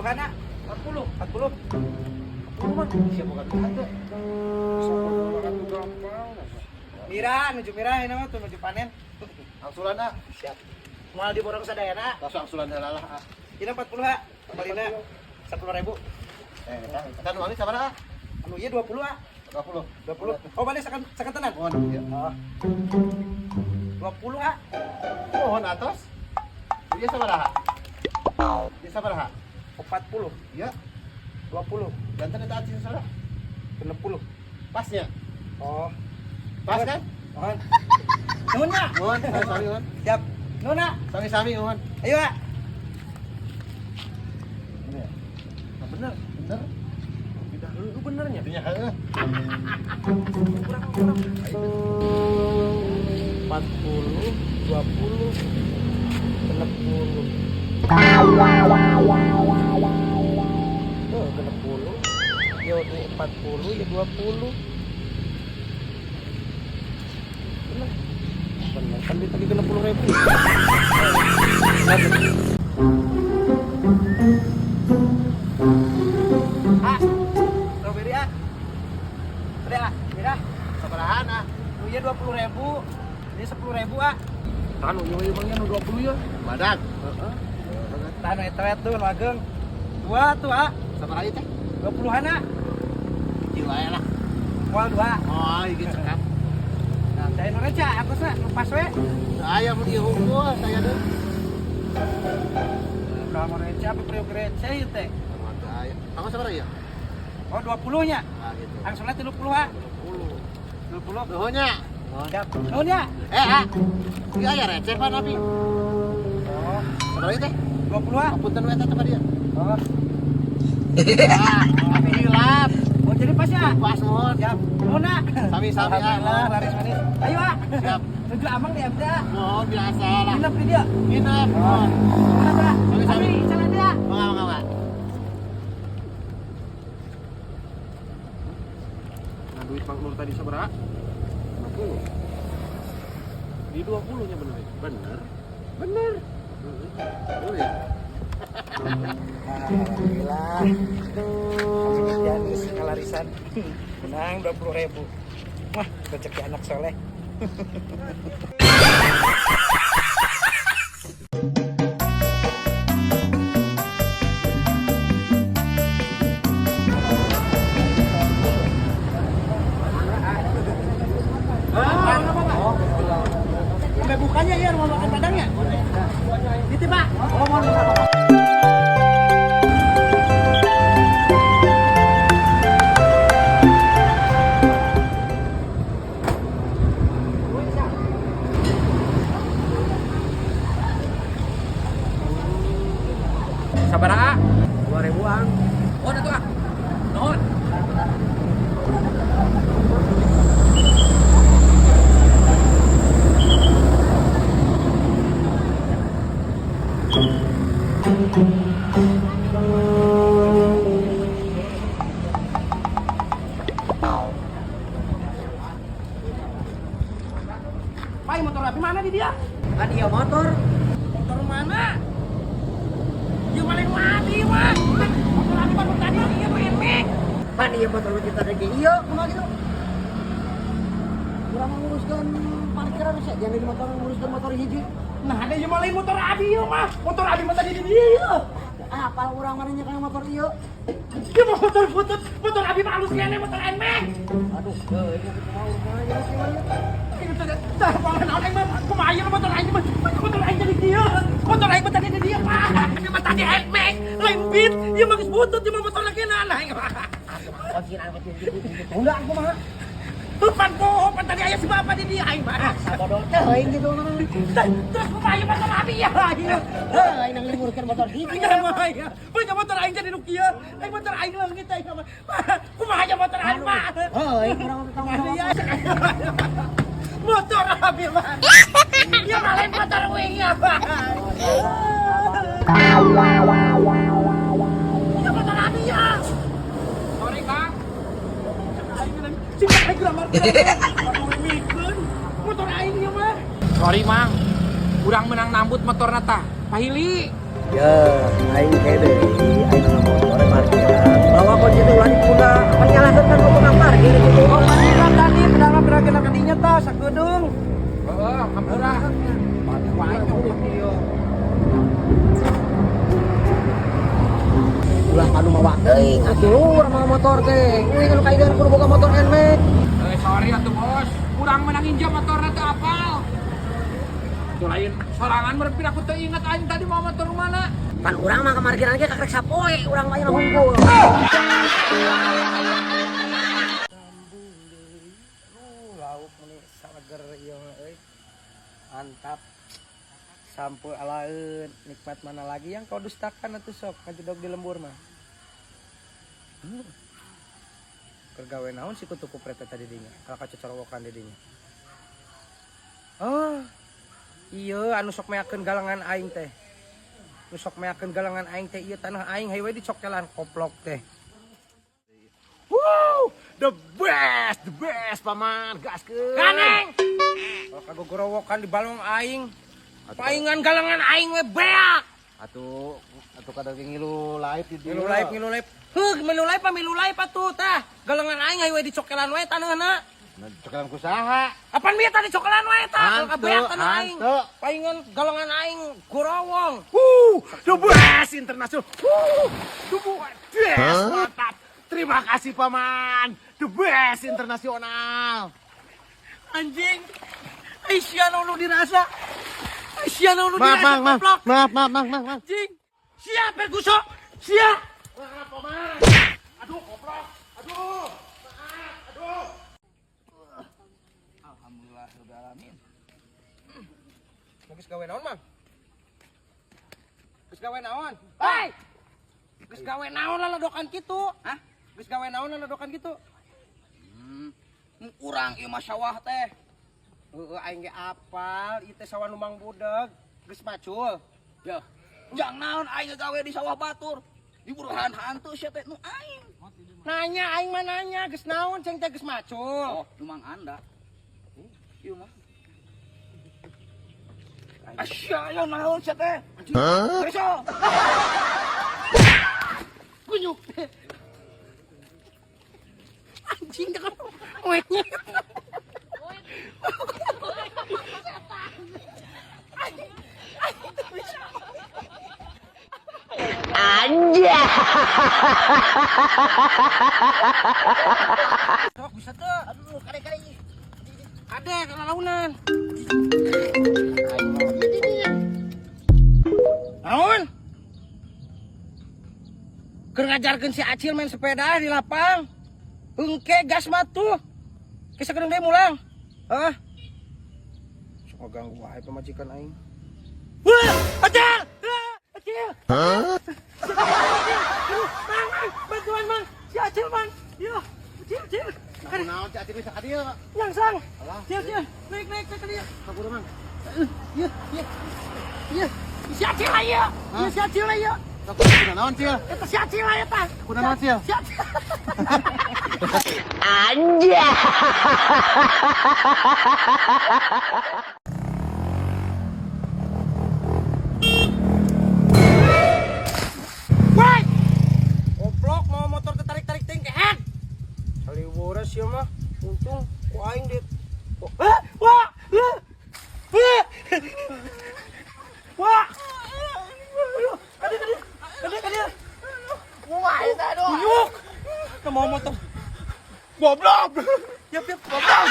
40-an, ah. 40. 40. 40 mah siapa kata teh? Sok gampang. Mirah, nuju mirah ini mah tuh nuju panen. Angsulan ah. Siap. Moal diborong sadayana. Langsung angsulan heula lah ah. Ini 40 ah. Kembalina 10.000. Eh, eta nu alit sabaraha? Anu ieu 20 ah. 20. 20. Oh, balik sakan sakantenan. Mohon ya. Oh. 20 ah. Mohon atos. Ieu sabaraha? Ieu sabaraha? 40. Iya, 20. janten eta acis sabaraha? 60. Pasnya. Oh. Pas kan? Mohon. Nuhun ya. Mohon, sami mohon. Siap. Nuhun ah. Sami-sami mohon. Ayo ah. Ini ya. Nah, bener, bener. Pindah lu benernya. Artinya heeh. Kurang kurang. 40, 20, 60. Tuh, 60. Ya 40, ya 20. Bener. Bener kan duit lagi 60.000. Ah, strawberry ah. Ada ah, merah. Sabarahan ah. Oh iya 20.000. Ini 10.000 ah. Tahan nu ieu bang nu 20 ya. Badak. Heeh. Tahan eta we tuh nu ageng. Dua tuh ah, Sabaraha ieu teh? 20-an ah. Kecil wae lah. Moal dua. Oh, ieu cekap. Nah, saya nu reca atasna nu pas we. Aya mun ieu hungkul saya deui. Udah mau reca apa priuk receh ieu teh. Aya. Kamu sabaraha ieu? Oh, 20 nya. Ah gitu. Angsulna 30 ah. 20. 30. Nuhun nya. Siap. Nuhun ya. Eh, ah. Ieu aya receh pan abi. Oh, Sabaraha ieu teh? 20 ah. Punten we eta teh ka dieu. Oh. Ah, abi hilap. Oh, jadi pas ya? Pas nuhun. Siap. Nuhun ah. Sami-sami ah. Alhamdulillah, laris manis. Ayo ah. Siap. Nuju amang di MT ah. Nuhun biasa lah. Nginep di dia. Nginep. Nuhun. Nuhun ah. Sami-sami. Abi, jalan dia. Mangga mangga mangga. Nah, duit Bang Nur tadi sabaraha? 50. Di 20 nya bener ya? Bener. Bener. Oh ya. Alhamdulillah. Janis ngalarisan. Menang 20.000. Wah, rezeki anak soleh. Sampai bukanya ya rumah makan Padangnya. Itu Pak. Oh, mohon maaf. Sabaraha? 2.000-an. Oh, atuh ah. Nuhun. Pak, motor api mana di dia? Kan iya motor. Motor mana? Ya paling mati, Mas. Motor api baru tadi iya memek. Pan iya motor lu kita lagi iya kumaha gitu. Kurang menguruskan parkiran sih, jangan di motor nguruskan motor hiji. Nah, ada yang maling motor abi ya, Mas. Motor abi mah tadi di dia ya. Apal urang mana nyekel motor ieu? Ya mah motor butut, motor abi mah halus kene motor nmax. Aduh, heuh ini kumaha urusan aja sih mah. Ini tuh tah pangan naon aing mah kumaha ieu motor aing mah. Motor aing jadi dia. Motor aing mah tadi di dia, Pak. Abi mah tadi nmax, lain beat. Ieu mah geus butut, ieu mah motor lagi nah aing mah. Kuncian anu tunda kumaha? Pan poho, pan tadi aya si bapak di dia aing mah. Sabodo teuing gitu mah. Terus kumaha ieu motor abi ya? Heuh, aing nguruskan motor hiji. Iya mah ya. Punya motor aing jadi nu kieu. Aing motor aing leungit aing mah. Kumaha aya motor aing mah? Heuh, aing urang tanggung jawab. Motor abi mah. Ya malah motor wing ya. Ya motor abi ya. Sorry, Kang. Si aing grammar. Motor aing ya mah. Sorry, Mang. Urang menang nambut motorna tah. Pahili. Ya, aing kede, aing Aing nyokot ieu. Ulah panu mawa teuing atuh urang mawa motor teh. Euy anu kaidan kudu boga motor Nmax. Eh, sorry atuh bos. Kurang menang injam motorna teu apal. Tuh lain sorangan merepir aku teu ingat aing tadi mau motor mana. Pan urang mah ka parkiran ge kakrek sapoe urang mah nya hungkul. Lauk meni saleger ieu mah euy. Mantap. Sampeu alaeun, nikmat mana lagi yang kau dustakan atuh sok ngajedog di lembur mah. Keur gawe naon si kutu kupret teh tadi dinya? Kalau kacocorowokan di dinya. Oh. Iya anu sok meakeun galangan aing teh. Nu sok meakeun galangan aing teh ieu tanah aing hayu we dicokelan koplok teh. Wow, the best paman, gaskeun. Ganeng. Kalau kagogorowokan di balong aing. Paingan galangan aing we beak. Atuh atuh kada ge ngilu live di dieu. Milu live, milu live. Heuh, milu live pa milu live atuh tah. Galangan aing hayu we dicokelan we taneuhna. Nah, cokelan ku saha? Apan bieu tadi cokelan wae tah? Hantu, Kabeak tanah aing. hantu. Paingan galangan aing gorowong. Wuh, the best internasional. Wuh, the best, mantap. Terima kasih paman, the best internasional. Anjing. Aisyah nu dirasa. Aisyah nu Maaf, dirasa maaf, maaf. goblok. Maaf, maaf, maaf, maaf, maaf. Anjing. Siap Ferguso. Siap. Maaf paman. Aduh, koplok. Aduh, maaf, aduh. Alhamdulillah rabbil alamin. Geus gawe naon, Mang? Geus gawe naon? Hei! Geus gawe naon laladokan kitu? Hah? Geus gawe naon laladokan kitu? Urang ieu mah sawah teh. Heeh, aing ge apal ieu teh sawah nu Mang Budeg. Geus macul. Ya. Jang naon aing gawe di sawah batur. Di buruhan hantu sia teh nu aing. Nanya aing mah nanya geus naon ceng teh geus macul. Oh, nu Mang Anda. Ieu mah. Asya ya naon sia teh. Hah? Kunyuk. Anjing kan. Monyet. Anjay. Sok bisa tuh. Aduh, kade-kade. Kade kalalaunan. Naon? Keur ngajarkeun si Acil main sepeda di lapang. Engke gas mah tuh. Ke sakedeung deui mulang. Hah? Sok ganggu wae pamajikan aing. Wah, Acil! Wah, Acil! Hah? Aduh, Mang, Mang, bantuan Mang. Si Acil, Mang. Yo, Acil, Acil. Nah, naon cak bisa ka dieu? Nyangsang. Alah. Acil, Acil. Naik, naik, naik ke dia. Kabur Mang. Iya, iya. Iya. Si Acil lah ieu. Iya, si Acil lah ieu. Kuna naon Cil? Eta si Acil lah eta. Kuna naon Cil? Si Acil. Anjay. Woi! Goblok mau motor tertarik-tarik ting kehet. Saliwora sia mah. Untung ku aing dit. Hah? Wah! Wah! Wah! Wah! Aduh, kade kade. Kade kade. Wah, eta aduh. Kunyuk. Mau motor. Goblok. Yap yap goblok.